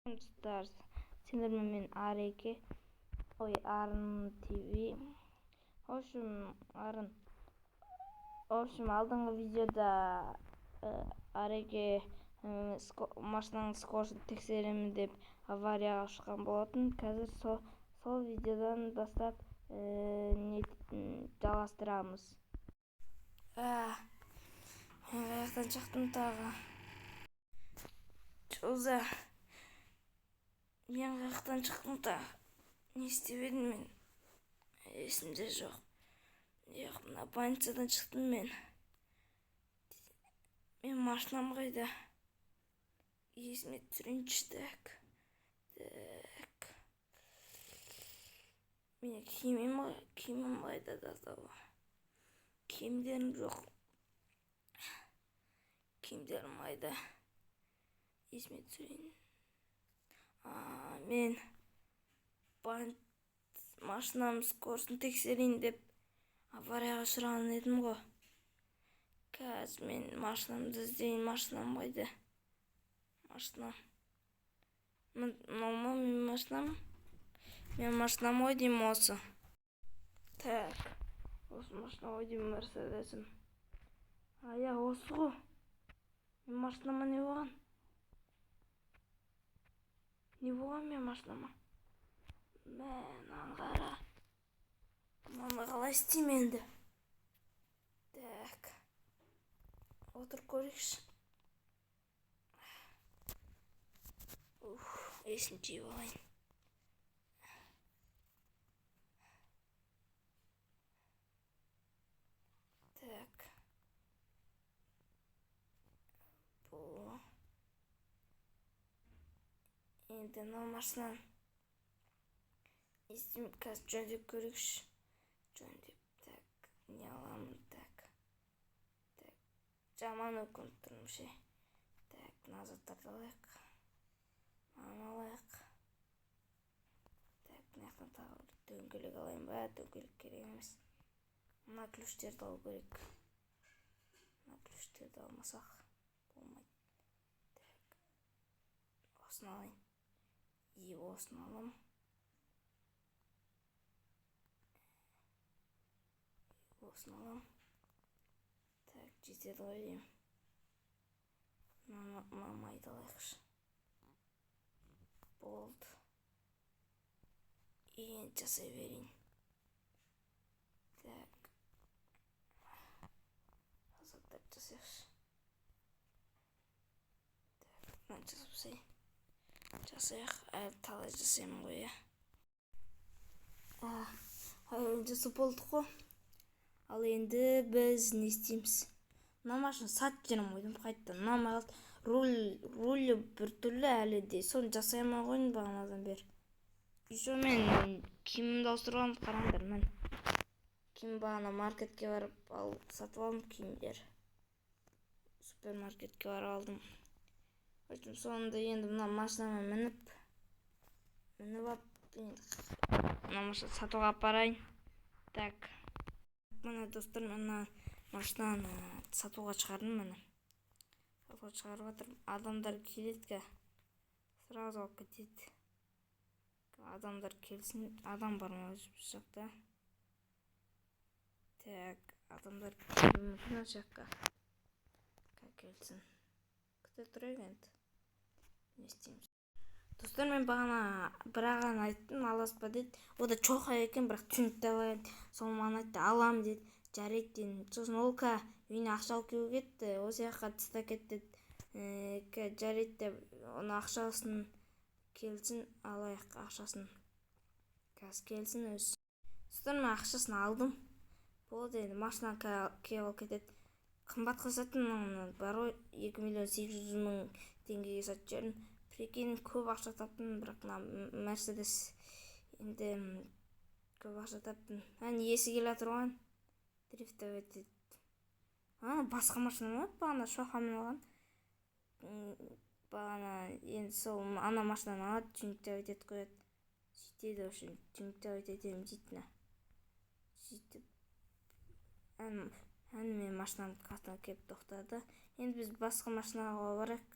Достар, сендермен мен Ареке, ой, Арын ТВ. В общем, Арын. В общем, алдыңғы видеода Ареке машинаның скоростын тексеремін деп аварияға ұшқан болатын. Қазір сол видеодан бастап жалғастырамыз. Мен қаяқтан шықтым тағы? Чоза. Мен қаяқтан шықтым тағы? Не істеп едім мен? Есімде жоқ. Жоқ, мына больницадан шықтым мен. Мен машинам қайда? Есіме түсірейінші, так. Так. Менің киімім қайда да? Киімдерім жоқ. Киімдерім қайда? Есіме түсірейін. Мен машинам скоростын тексерейін деп аварияға ұшыраған едім ғой. Қазір мен машинамды іздейін. Машинам қайда? Машинам. Мынау ма менің машинам? Менің машинам ғой деймін осы. Так. Осы машина ғой деймін, Мерседесім. А, иә, осы ғой. Менің машинама не болған? Не болған менің машинама? Мә, мынаны қара. Мынаны қалай істеймін енді? Так. Отырып көрейікші. Уф, есін жиып алайын. Так. Бұл. Енді мына машинаны не істеймін? Қазір жөндеп көрейікші. Жөндеп, так, не аламын, так. Так, жаман өкініп тұрмын ше. Так, мына заттарды алайық. Мынаны алайық. Так, мына жақтан тағы бір дөңгелек алайын ба? Дөңгелек керек емес. Мына ключтерді алу керек. Мына ключтерді алмасақ болмайды. Так, осыны алайын. И осыны аламын. Осыны аламын. Так, жетеді ғой деймін. Мына майды алайықшы. Болды. Енді жасай берейін. Так. Заттарды жасайықшы. Так, мынаны жасап тастайын. Жасайық, әлі талай жасаймын ғой, иә. Әлі жасап болдық қой. Ал енді біз не істейміз? Мына машина сатып жіберемін ғой деймін, қайтадан ұнамай қалды. Рулі біртүрлі әлі де. Соны жасай алмай қойдым бағанадан бері. Еще мен киімімді ауыстырып алдым, қараңдар, міне. Киім бағана маркетке барып сатып алдым киімдер. Супермаркетке барып алдым. В общем, соңында енді мына машинама мініп алып, енді мына машина сатуға апарайын. Так. Міне, достар, мына машинаны сатуға шығардым, міне. Сатуға шығарып жатырмын. Адамдар келеді ке. Сразу алып кетеді. Адамдар келсін. Адам бар ма өзі бұл жақта? Так, адамдар келуі мүмкін осы жаққа. Келсін. Күте тұрайық енді. Не істейміз? Достар, мен бағана бір ағаны айттым, аласыз ба деді. О да чоқа екен, бірақ түсінікті алайын. Сол маған айтты, алам деді. Жарайды дедім. Сосын ол ка үйіне ақша алып келуге кетті. Осы жаққа тастап кетті деді. Жарайды деп, оны ақшасын келсін, алайық ақшасын. Қазір келсін өзі. Достар, мен ақшасын алдым. Болды енді, машина келіп алып кетеді. Қымбатқа саттым, мынаны бар ғой, 2 миллион 800 мың теңгеге сатып жібердім. Прикинь, көп ақша таптым, бірақ мына Мерседес енді көп ақша таптым. Әне иесі келе жатыр ғой. Дрифтовать етеді. Ана басқа машина ма? Бағана шоқамен алған. Бағана енді сол ана машинаны алады, тюнингтовать етіп қояды. Сөйтеді, в общем, тюнингтовать етемін дейді мына. Сөйтіп ән мен машинамның қасына келіп тоқтады. Енді біз басқа машинаға барайық.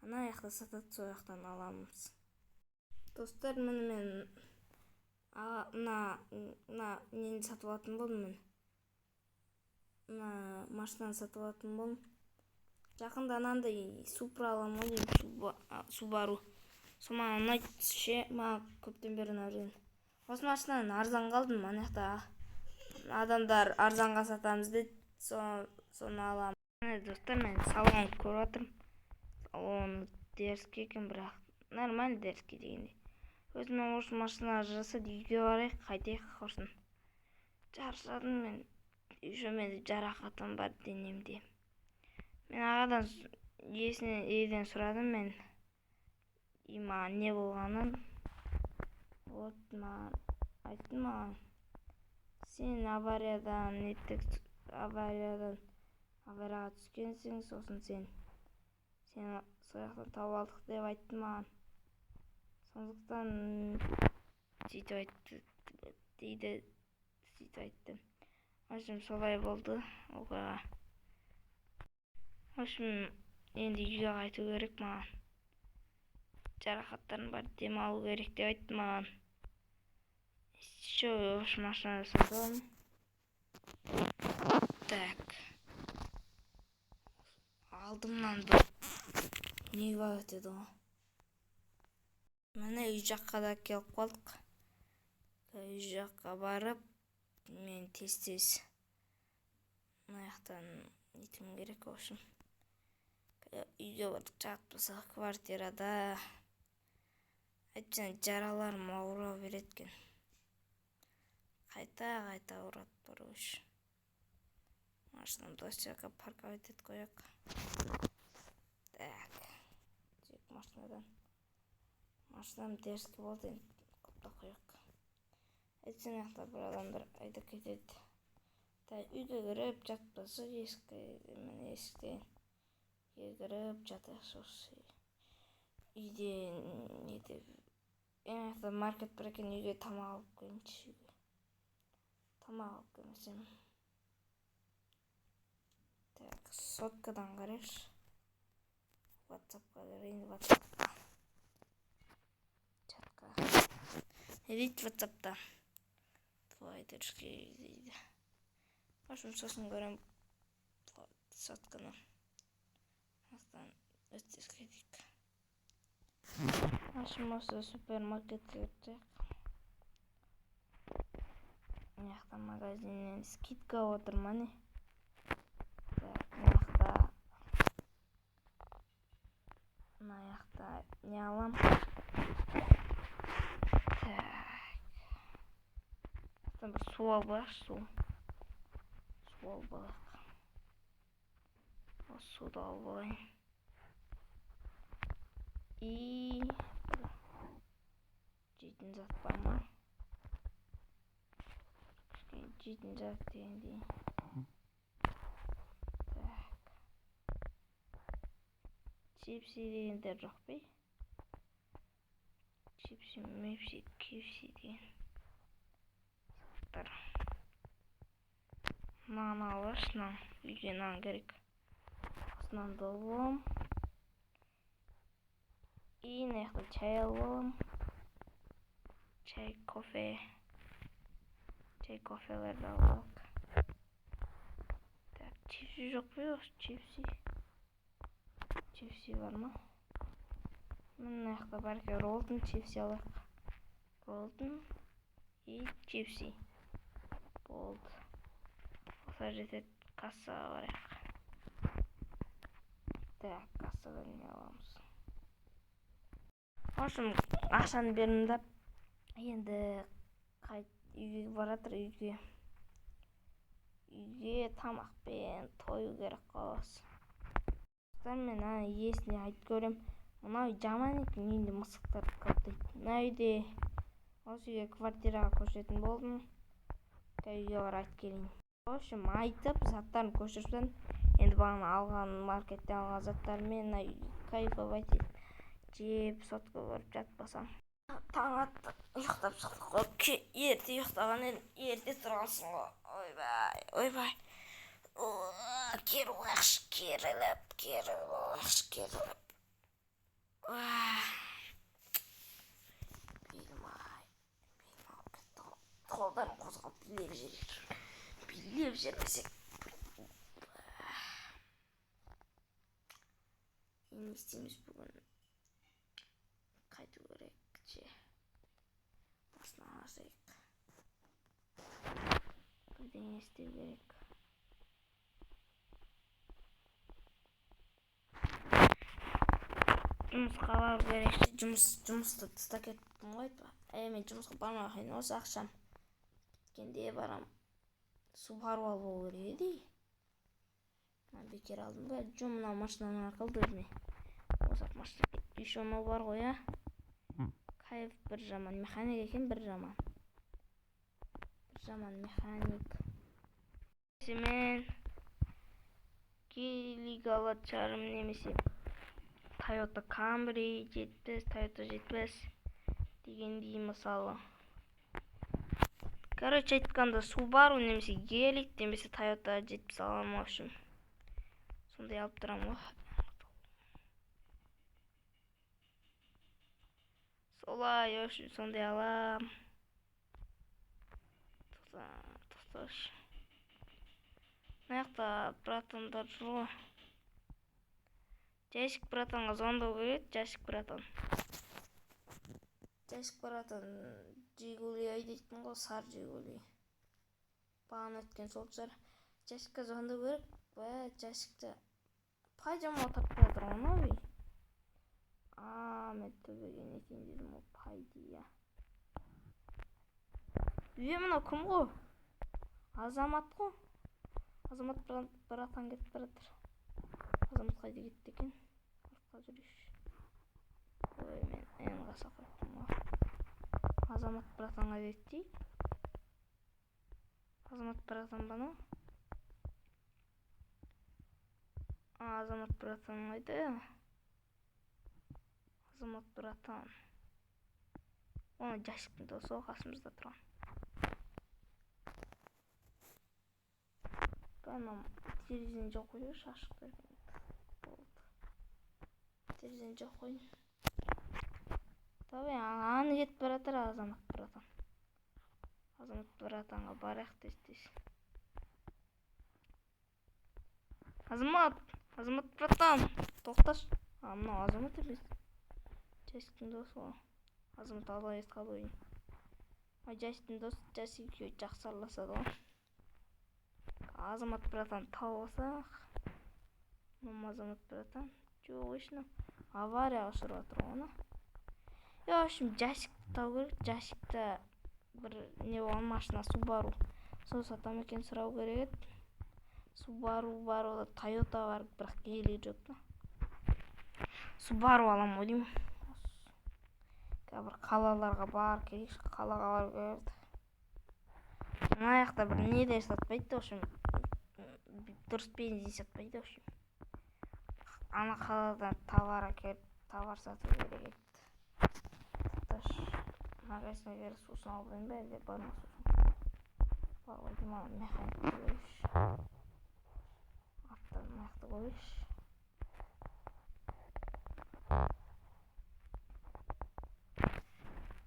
Ана жақта сатады, сол жақтан аламыз. Достар, міне, мен мына нені сатып алатын болдым. Мен мына машинаны сатып алатын болдым. Жақында анандай Супра аламын ғой деймін, Субару. Сол маған ұнайды ше, маған көптен бері ұнап жүрген. Осы машинаны арзанға алдым. Ана жақта адамдар арзанға сатамыз деді, соны аламын. Міне, достар, мен салон көріп жатырмын. Салоны дерзкий екен, бірақ нормально, дерзкий дегенде. Өзіме осы машина жасады. Үйге барайық, қайтайық құрсын, шаршадым мен. Еще менде жарақатым бар денемде. Мен ағадан, иесінен, иеден сұрадым мен и маған не болғанын. Вот, маған айтты, маған: «Сен авариядан неттік, авариядан, аварияға түскенсің, сосын сені сол жақтан тауып алдық», — деп айтты маған. Сондықтан сөйтіп айтты дейді, сөйтіп айтты. В общем, солай болды оқиға. В общем, енді үйге қайту керек маған, жарақаттарым бар, демалу керек деп айтты маған. Еще осы машина сатып алдым. Так, алдымнан бір Нива өтеді ғой. Міне, үй жаққа да келіп қалдық. Үй жаққа барып, мен тез тез мына жақтан нетуім керек. В общем, үйге барып жатпасақ, квартирада, әйтпесе жараларым ауыра береді екен, қайта қайта ауырады. Короче, машинамды осы жаққа парковать етіп қояйық. Так, тек машинадан, машинам дерзкий болды, енді құлыптап қояйық, әйтпесе мына жақта бір адамдар айдап кетеді. Так, үйге кіріп жатпасақ, есікке, міне, есіктен үйге кіріп жатайықшы. Осы үйде не деп, ана жақта маркет бар екен, үйге тамақ алып келейінші. Үйге тамақ алып келмесем. Так, соткадан қарайықшы, Ватсапқа кірейін, Ватсапқа, чатқа. Не дейді Ватсапта? «Твой дочки» дейді. В общем, сосын көремін сотканы. Астан өтіп кетейік. В общем, осы супермаркетке кірсек, мына жақта магазиннен скидка отыр ма, не? Так, мына жақта не алам? Так, бір су алып алайықшы, су алып алайық. Осы суды алып алайын. И бір жейтін зат бар ма, кішкене жейтін зат дегендей? Так, чипсы дегендер жоқ па? Чипсы, мепси, кепси деген заттар. Нан алайықшы, нан, үйге нан керек. Осы нанды алып аламын. И мына жақта чай алып аламын, чай, кофе, чай, кофелерді алып алайық. Так, чипсы жоқ па осы? Чипсы, чипсы бар ма? Мына жақта бар екен. Роллтон, чипсы алайық, роллтон и чипсы. Болды, осылар жетеді. Кассаға барайық. Так, кассадан не аламыз? В общем, ақшаны бердім да, енді қайт үйге баратыр. Үйге тамақпен тою керек қой осы. Достар, мен ана иесіне айтып көремін. Мына үй жаман екен, үйінде мысықтар қаптайды. Мына үйде, осы үйге квартираға көшетін болдым. Үйге барып айтып келейін. В общем, айтып, заттарын көшіріп тастадым. Енді бағана алған, маркеттен алған заттарыммен мына үйге кайфовать етіп, жеп, сотка көріп жатпасам. Таң атты, ұйықтап шықтық қой. Ерте ұйықтаған едім, ерте тұрғансың ғой. Ойбай, ойбай, керіліп алайықшы, керіліп, керіліп алайықшы, керіліп. Билеп жібер. Билеп жібермесек. Не істейміз бүгін? Қайту керек ше. Машина алсайық. Бірдеңе істеу керек. Жұмысқа бару керек ше. Жұмысты тастап кеттім ғой. Мен жұмысқа бармай ақ қояйын, осы ақшам біткенде барам. Субару алу керек еді. Мына бекер алдым ба? Жоқ, мына машинаның арқылы өзіме. Осы машина. Еще мынау бар ғой, а? Кайф, бір жаман механик екен, бір жаман. Бір жаман механик. Мен Гелик алатын шығармын, немесе Toyota Camry 70, Toyota 70 дегендей мысалы. Короче, айтқанда Subaru немесе Гелик немесе Toyota 70 аламын, в общем. Сондай алып тұрамын ғой. Солай, в общем, сондай алам. Тоқташы. Мына жақта братандар жүр ғой. Жасик братанға звондау керек, Жасик братан. Жасик братан Жигули айдайтын ғой, сары Жигули. Бағана өткен сол шығар. Жасикке звондау керек. Бә, Жасикті пайжама тартып жатыр ғой мынау үй. А, мен төбеге не етейін дедім ғой, пайдия. Үй, мынау кім ғой? Азамат қой. Азамат братан кетіп бара жатыр. Азамат қайда кетті екен? Артқа жүрейікші. Ой, мен Н-ға салып қойыптым ғой. Азамат братан қайда кетті? Азамат братан ба анау? А, Азамат братан қайда? Азамат братан. Оны Жасиктің досы ғой, қасымызда тұрған. Анам терезені жауып қояйыншы, ашық берген. Болды. Терезені жауып қояйын. Давай, аны кетіп бара жатыр Азамат братан. Азамат братанға барайық тез-тез. Азамат, Азамат братан, тоқташы. А, мынау Азамат емес. Жасиктің досы ғой. Азамат алға кетіп қалды ғой. А, Жасиктің досы, Жасик екеуі жақсы араласады ғой. Азамат братан тауып алсақ. Мынау Азамат братан. Жоқ, ешкім аварияға ұшырап жатыр ғой оны. В общем, Жасикті табу керек. Жасикті бір не болған машина Subaru. Сол сатам екен сұрау керек еді. Subaru бар, ода Toyota бар, бірақ Гелик жоқ та. Subaru аламын ғой деймін. Қазір бір қалаларға барып келейікші, қалаға бару керек. Мына жақта бір не де сатпайды, в общем, дұрыс бензин сатпайды, в общем. Ана қаладан товар әкеліп, товар сату керек еді. Тоқташы, магазинге кіріп сусын алып алайын ба, әлде бар ма сусын? Бар ғой деймін, ана механикті көрейікші. Аттан мына жақты көрейікші.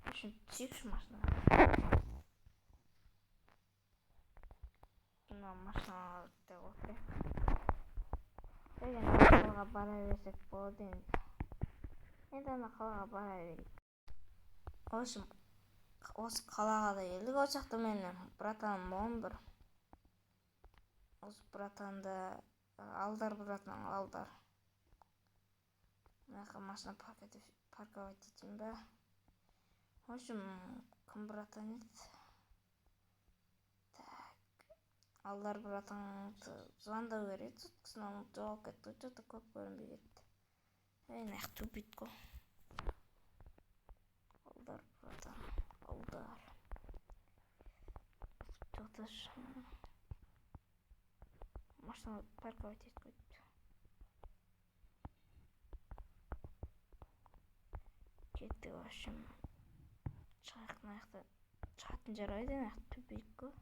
В общем, түсейікші машинаға. Мына машинаға деп отырайық. Енді қалаға бара берсек болады енді. Енді ана қалаға бара берейік. В общем, осы қалаға да келдік. Осы жақта менің братаным болған бір. Осы братанды Алдар братан, Алдар. Мына жаққа машина парковать етейін ба? В общем, кім братан еді? Так, Алдар братанды звондау керек еді, соткасын алып жоғалып кетті ғой, что-то көп көрінбей кетті. Ей, мына жақ тупит қой. Алдар братан, Алдар. Тоқташы. Машина парковать етіп қойыпты. Кеттік, в общем. Шығайық, мына жақта шығатын жер қайда? Мына жақта тупик қой.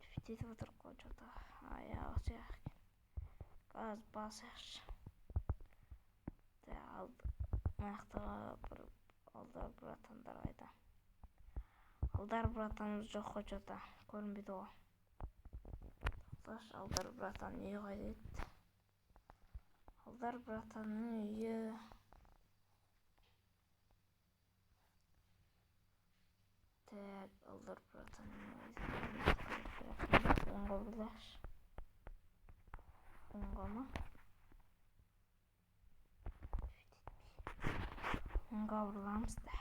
Тупик етіп отырып қой, что-то. Аяғы осы жақ екен. Газ басайықшы. Мына жақтағы бір Алдар братандар қайда? Алдар братанымыз жоқ қой, что-то. Көрінбейді ғой. Тоқташы, Алдар братанның үйі қайда еді? Алдар братанның үйі. Так, Алдар братанның үйі. Оңға бұрылайықшы. Оңға ма? Оңға бұрыламыз. Так.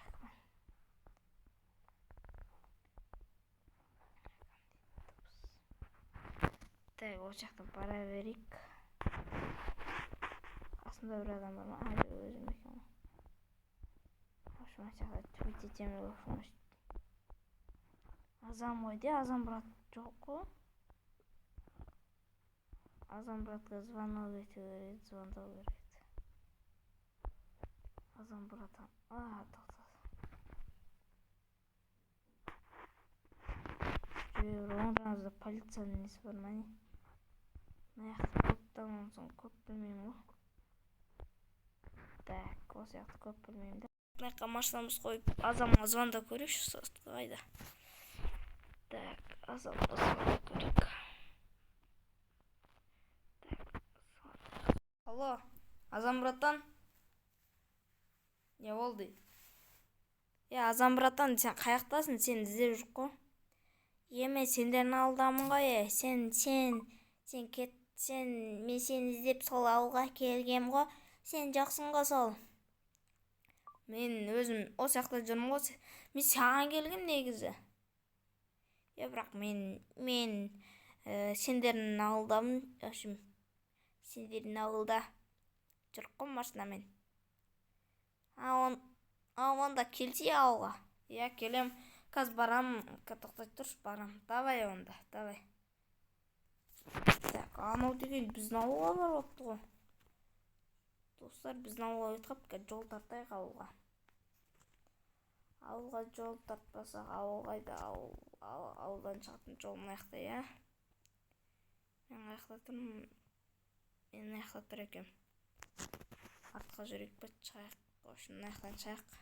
Так, ол жақта бара берейік. Қасымда бір адам бар ма? А, жоқ, өзім екен ғой. В общем, ана жақта твит етемін, в общем, Азам ғой де, Азам брат жоқ қой. Азам братқа звонок ету керек, звондау керек. Азам братан. А, тоқта. Жүре бер, оң жағымызда полицияның несі бар ма не? Мына жақта көптен соң көп білмеймін ғой. Так, осы жақты көп білмеймін да. Мына жаққа машинамызды қойып, Азамға звондап көрейікші, сосын қайда? Так, Азамға звондап көрейік. Так, алло, Азам братан? Не болды? Е, Азам братан, сен қаяқтасың? Сені іздеп жүрік қой. Е, мен сендердің ауылдамын ғой, е. Сен кет, сен, мен сені іздеп сол ауылға келгем ғой. Сен жоқсың ғой сол. Мен өзім осы жақта жүрмін ғой. Мен саған келгем негізі. Е, бірақ мен сендердің ауылдамын. В общем, сендердің ауылда жүрік қой машинамен. А, онда келсе ауылға. Иә, келем. Қазір барам. Тоқтай тұршы, барам. Давай онда, давай. Так, анау деген біздің ауылға барып алыпты ғой. Достар, біздің ауылға кетіп қалыпты. Қазір жол тартайық ауылға. Ауылға жол тартпасақ, ауыл қайда? Ауылдан шығатын жол мына жақта, иә? Мен қай жақта тұрмын? Мен мына жақта тұр екенмін. Артқа жүрейік пе, шығайық. В общем, мына жақтан шығайық.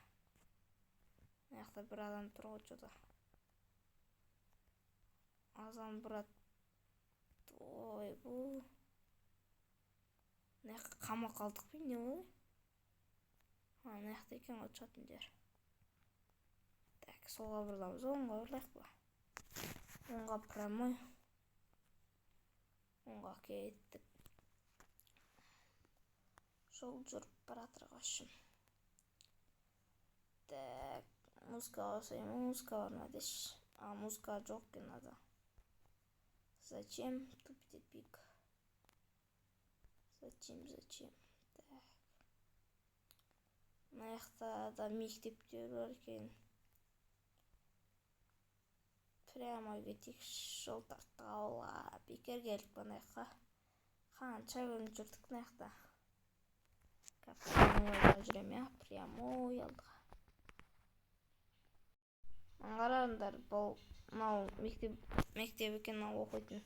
Мына жақта бір адам тұр ғой, что-то. Азам брат. Ой, бұл. Мына жаққа қамап қалдық па, не болды? А, мына жақта екен ғой шығатын жер. Так, солға бұрыламыз, оңға бұрылайық па? Оңға прямой. Оңға кеттік. Жол жүріп бара жатыр, в общем. Так, музыка қосайын, музыка бар ма деші? А, музыка жоқ екен ада. Зачем тупить етпейік? Зачем, зачем? Так. Мына жақта да мектептер бар екен. Прямо кетейік, жол тарттық ауылға. Бекер келдік мына жаққа. Қанша күн жүрдік мына жақта. Прямой алдыға жүремін, иә, прямой алдыға. Қараңдар, бұл мынау мектеп екен, мынау оқитын.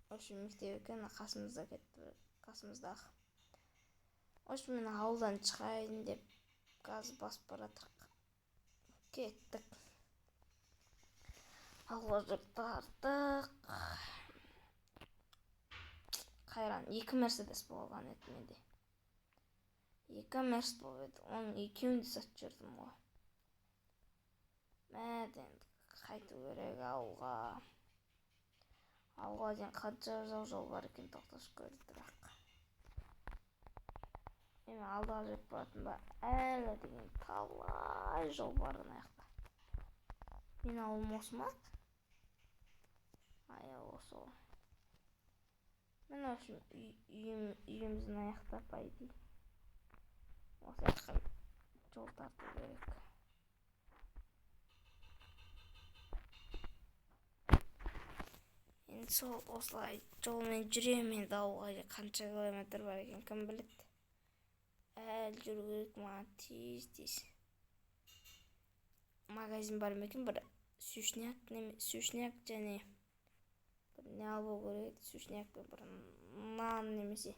В общем, мектеп екен, қасымызда кетті, қасымыздағы. В общем, мен ауылдан шығайын деп газ басып бара жатырық. Кеттік. Ауылға жүріп тарттық. Қайран, 2 Мерседес болған еді менде. 2 Мерс болып еді. Оның екеуін де сатып жібердім ғой. Мәд, енді қайту керек ауылға. Ауылға дейін қанша ұзақ жол бар екен, тоқташы көріп тұрақ. Мен алдыға жүріп баратын ба? Әлі деген талай жол бар ана жақта. Мен ауылым осы ма? Ай, осы ғой. Мен, в общем, үйіміздің аяқта, по идее. Осы жаққа жол тарту керек. Енді сол осылай жолмен жүремін енді ауылға қанша километр бар екен, кім біледі. Әлі жүру керек маған тез-тез. Магазин бар ма екен, бір сушняк, неме, сушняк және бір не алу керек еді, сушняк пен бір нан немесе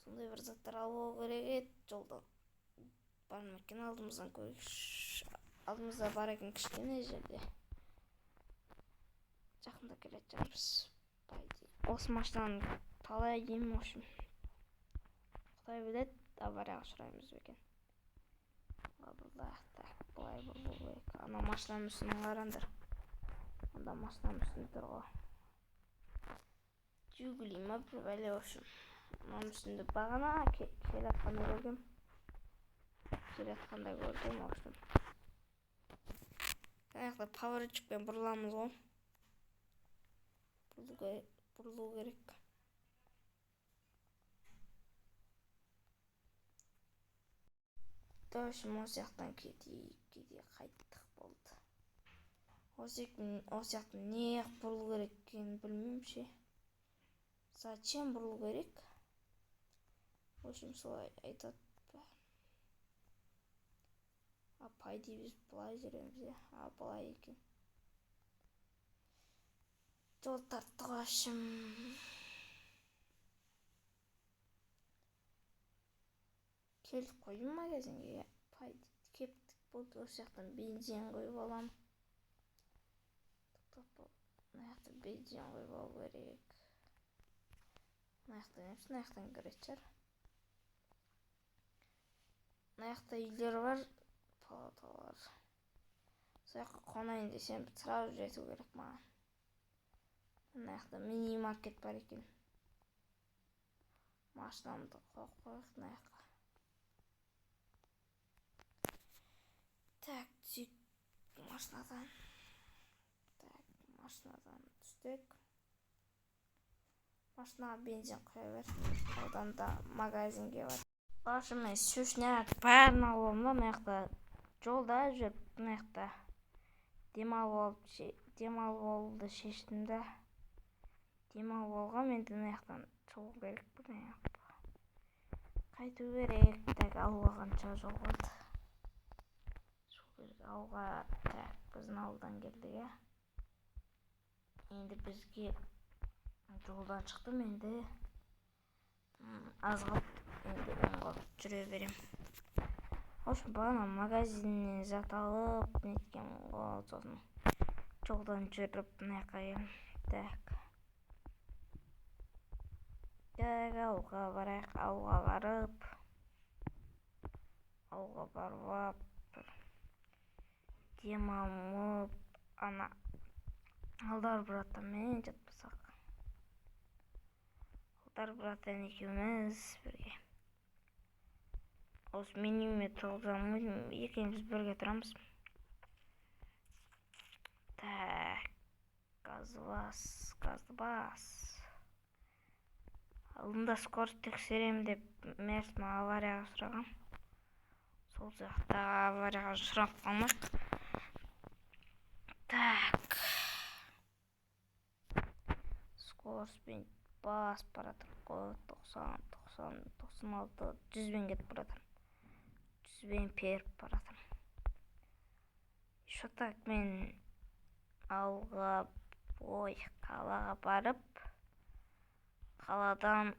сондай бір заттар алу керек еді. Жолда бар ма екен, алдымыздан көрейікші. Алдымызда бар екен кішкене жерде. Жақында келетін шығармыз. Осы машинаны талай деймін, в общем. Құдай біледі, аварияға ұшыраймыз ба екен. Так, былай бұрылу керек. Ана машинаның үстіне қараңдар. Анда машинаның үстінде тұр ғой. Жигули ма бір бәле, в общем. Мынаның үстінде бағана келе жатқанда көргем. Келе жатқанда көргем, в общем. Мына жақта поворотчикпен бұрыламыз ғой. Бұрылу керек. В общем, осы жақтан кетейік, кетейік, қайттық болды. Осы жақтан не бұрылу керек екенін білмеймін ше. Зачем бұрылу керек? В общем, солай айтады. А по идее біз былай жүреміз, иә? А былай екен. Жол тарттық, в общем. Келдік қой магазинге. По идее кептік болды. Осы жақтан бензин құйып аламын. Мына жақта бензин құйып алу керек. Мына жақтан емес, мына жақтан кіретін шығар. Мына жақта үйлер бар, палаталар. Сол жаққа қонайын десем, сразу жету керек маған. Мына жақта мини маркет бар екен. Машинамды қойып қояйық мына жаққа. Так, түсейік машинадан. Так, машинадан түстік. Машинаға бензин құя бер. Одан да магазинге бар. В общем, мен сушняк бәрін алып алдым да, мына жақта жолда жүріп, мына жақта демалып алуды шештім да. Демалып алғам, енді мына жақтан шығу керек, мына жаққа қайту керек. Так, ауылға қанша жол қалды? Шығу керек ауылға. Так, біздің ауылдан келдік, иә. Енді бізге жолдан шықтым, енді аз қалды, енді оңға жүре берем. В общем, бағана магазиннен зат алып неткен ғой, сосын жолдан жүріп мына жаққа келдім. Так. Так, ауылға барайық. Ауылға барып, ауылға барып алып, бір демалып, ана Алдар братанмен жатпасақ. Алдар братан екеуміз бірге. Осы менің үйіме тұрғызамын, екеуміз бірге тұрамыз. Так, газды бас, газды бас. Алдында скорость тексеремін деп Мерсім аварияға ұшыраған. Сол жақта аварияға ұшырап қалмайық. Так. Скоростьпен басып бара жатырмын ғой. 90, 90, 96, жүзбен кетіп бара жатырмын. Жүзбен періп бара жатырмын. Еще так мен ауылға, ой, қалаға барып, қаладан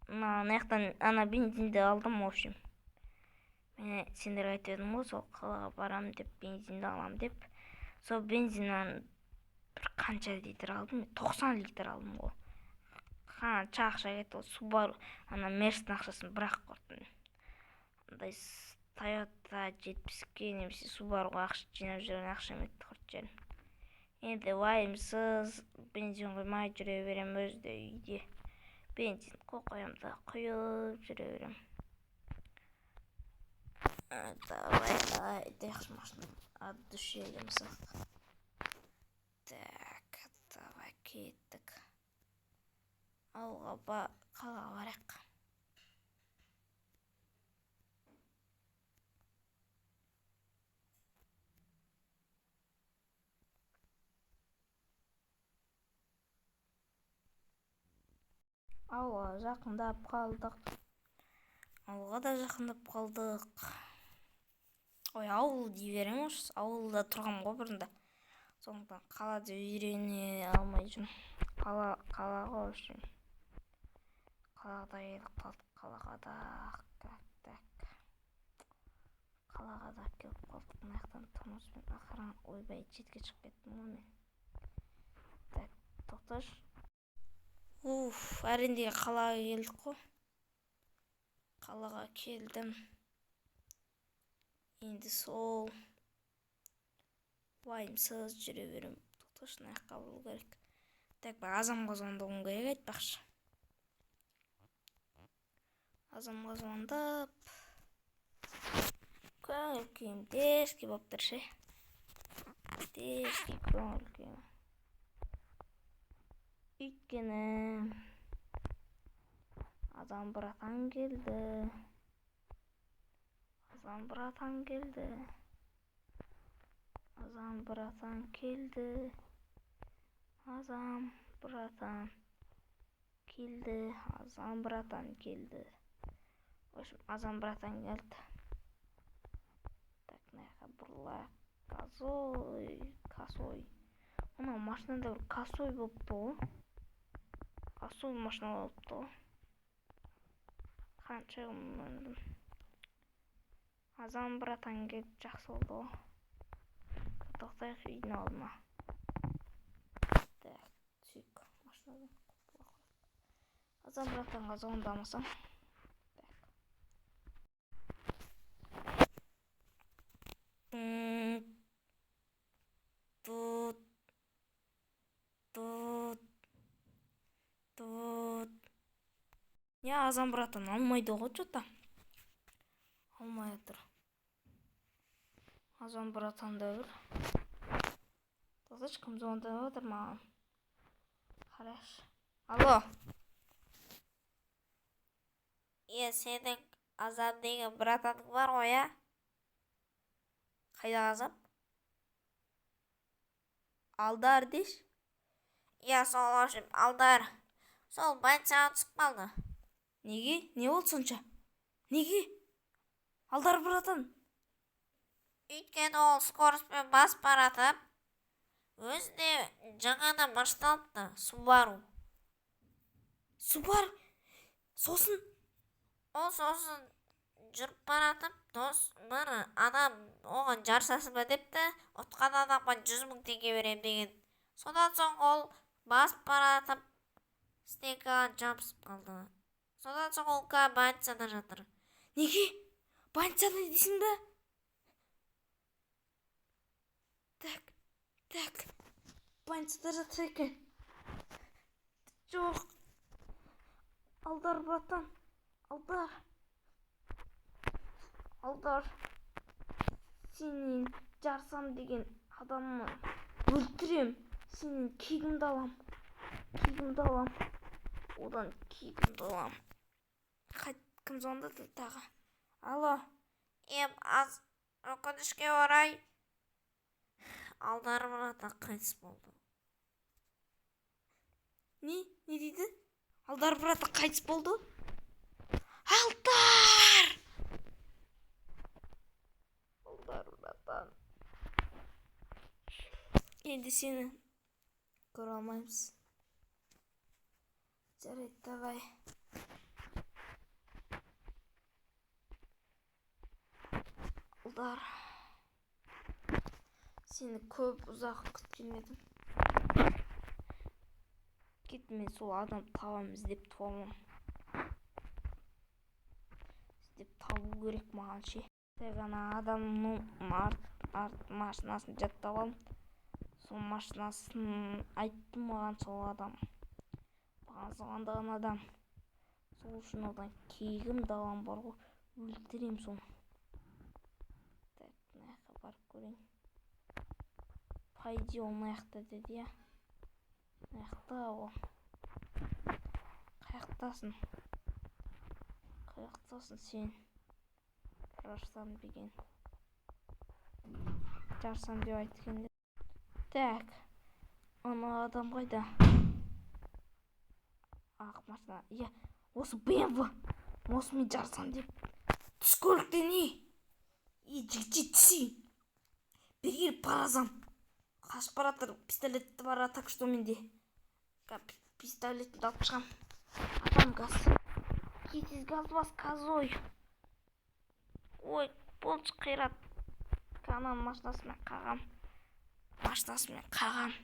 мына жақтан ана бензинді алдым, в общем. Мен сендерге айтып едім ғой, сол қалаға барам деп, бензинді алам деп. Сол бензиннен бір қанша литр алдым? 90 литр алдым ғой. Қанша ақша кетті ол Субару, ана Мерстің ақшасын бір-ақ құрттым. Андай Тойота жетпіске немесе Субаруға ақша жинап жүрген ақшам кетті, құрт жерім. Енді уайымсыз бензин құймай жүре берем, өзі де үйде бензин қойып қоямын да құйып жүре берем. Давай, айдайықшы машинаны от души демсақ. Так, давай кеттік. Ауылға қалаға барайық. Ауылға жақындап қалдық. Ауылға да жақындап қалдық. Ой, ауыл дей беремін осы. Ауылда тұрғанмын ғой бұрында. Сондықтан қала деп үйрене алмай жүрмін. Қала ғой, в общем. Қалаға да келіп қалдық, қалаға да. Так, так. Қалаға да келіп қалдық. Мына жақтан тормозбен ақырын, ойбай, шетке шығып кеттім ғой мен. Тоқташы. Уф, әрең деген қалаға келдік қой. Қалаға келдім. Енді сол уайымсыз жүре беремін. Тоқташы, мына жаққа бұрылу керек. Так, бір Азамға звондауым керек айтпақшы. Азамға звондап, көңіл күйім дерзкий болып тұр ше. Дерзкий көңіл күйім. Өйткені Азам братан келді. Азам братан келді. Азам братан келді. Азам братан келді. Азам братан келді. В общем, Азам братан келді. Так, мына жаққа бұрылайық. Косой, косой. Мына машинада бір косой болыпты ғой. Косой машина болыпты ғой. Қанша күн. Азам братан келіп жақсы болды ғой. Тоқтайық үйдің алдына. Так, түсейік машинадан. Азам братанға звондамасам. Так. Тут, тут, тут. Не, Азам братан алмайды ғой что-то. Алмай жатыр. Азам братан да бір. Тоқташы, кім звондап жатыр маған? Қарашы. Алло. Е, сенің Азам деген братаның бар ғой, иә? Қайдағы Азам? Алдар деші. Иә, сол, в общем, Алдар. Сол больницаға түсіп қалды. Неге? Не болды сонша? Неге? Алдар братан. Өйткені ол скоростьпен басып баратып, өзіне жаңадан машина алыпты, Субару. Субар. Сосын Ол сосын жүріп баратып, дос бір адам оған жарысасың ба депті, ұтқан адамға 100 000 теңге беремін деген. Содан соң ол басып баратып, стенкаға жабысып қалды. Содан соң ол қазір больницада жатыр. Неге? Больницада дейсің ба? Так, так. Больницада жатыр екен. Жоқ. Алдар братан. Алдар. Алдар. Сенен жарсам деген адамны өлтірем. Сенен кегімді алам. Кегімді алам. Одан кегімді алам. Кім звондады тағы? Алло. Ем, аз өкінішке орай, Алдар братан қайтыс болды. Не? Не дейді? Алдар братан қайтыс болды? Алдар! Алдар братан. Енді сені көре алмаймыз. Жарайды, давай. Алдар. Сені көп ұзақ күткен едім. Кет, мен сол адам табамын, іздеп табамын. Іздеп табу керек маған ше. Тек ана адамның арт машинасын жаттап алдым. Сол машинасын айтты маған сол адам. Маған звондаған адам. Сол үшін одан кегім далам бар ғой. Өлтірем соны. Так, мына жаққа барып көрейін. По идее, ол мына жақта деді, иә. Мына жақта ол. Қаяқтасың? Қаяқтасың сен? Жарсам деген. Жарсам деп айтқан. Так. Ана адам қайда? Ақ машина. Иә, осы BMW. Осымен жарсам деп. Түс көліктен не? Е, жігітше, түсейін. Бері келіп баразам. Қашып баратыр, пистолетті бар, так что менде. Пистолетімді алып шығам. Атам газ. Тез газ бас, козой. Ой, болшы қират. Ананың машинасымен қағам. Машинасымен қағам.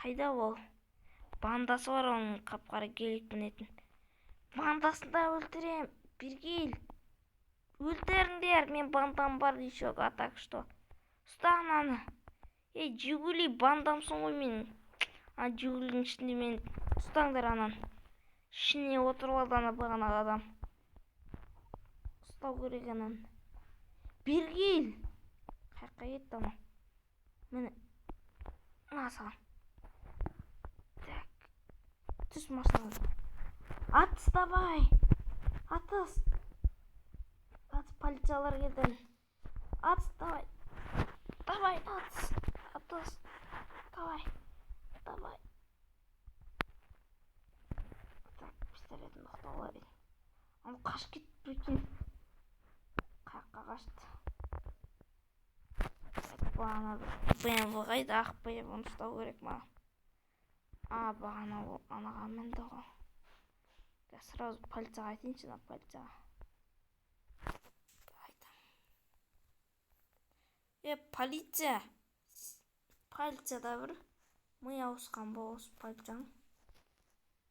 Қайда ол? Бандасы бар оның, қап-қара гелик мінетін. Бандасын да өлтірем. Бергел. Өлтіріңдер, мен бандам бар еще, а так что. Ұста ананы. Ей, Жигули бандамсың ғой менің. Ана Жигулидің ішінде мен ұстаңдар ананы. Ішіне отырып алды ана бағанағы адам. Ұстау керек ананы. Бергел. Қаяққа кетті анау? Міне. На саған. Так. Түс машинадан. Атыс давай. Атыс. Атыс, полициялар келді. Атыс давай. Давай, атыс. Атыс. Давай. Давай. Так, пистолетін оқтап алайын. Ана қашып кетті, прикинь. Қаяққа қашты? Бағана BMW қайда? Ақ BMW-ні ұстау керек маған. А, бағана ол анаға мінді ғой. Сразу полицияға айтайыншы, ана полицияға. Айтамын. Е, полиция! Полицияда бір ми ауысқан ба осы полицияның?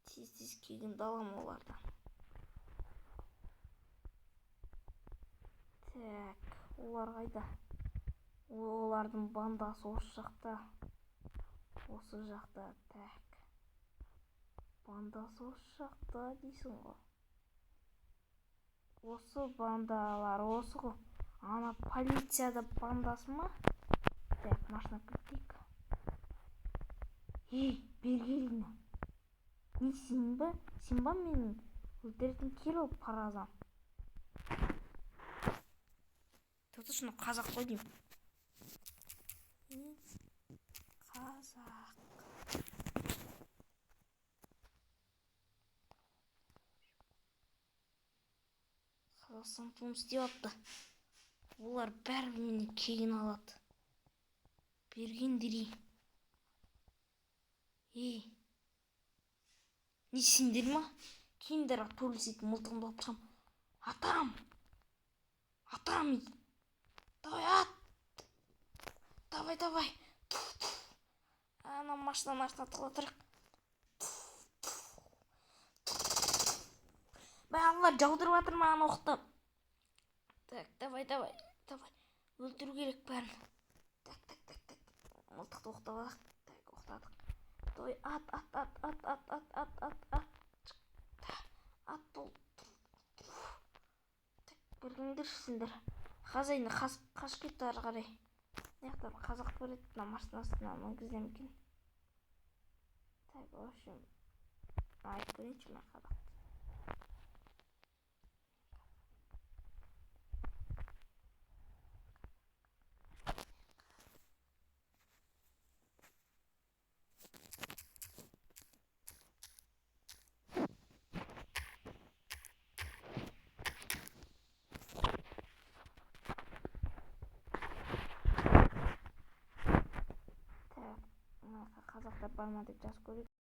Тез-тез кегімді аламын олардан. Так, олар қайда? Олардың бандасы осы жақта. Осы жақта, так. Бандасы осы жақта дейсің ғой. Осы бандалар осы ғой. Ана полицияда бандасы ма? Так, машина кілттейік. Ей, бергеліне. Не сен ба? Сен ба менің өлтіретін кел ол паразам. Тоқташы, мынау қазақ қой деймін. Қазақ. Қазақстан туын істеп алыпты. Олар бәрі менен кегін алады. Бергендерей. Ей. Не сендер ма? Келіңдер, төрлесетін мылтығымды алып шығамын. Атам! Атам! Давай, ат! Давай, давай! Ана машинаның артына тығыла тұрайық. Мә, аналар жаудырып жатыр маған оқты. Так, давай, давай, давай. Өлтіру керек бәрін. Так, так, так, так. Мылтықты оқтап алайық. Так, оқтадық. Давай, ат, ат, ат, ат, ат, ат, ат, ат, ат. Ат бол. Так, бергеңдерші сендер. Хозяин қашып кетті ары қарай. Мына жақта бір қазақ бар еді, мына машинасына мінгіземін екен. Так, в общем, айтып көрейінші мына қазақты. Қазақтар бар ма деп жазып көрейік.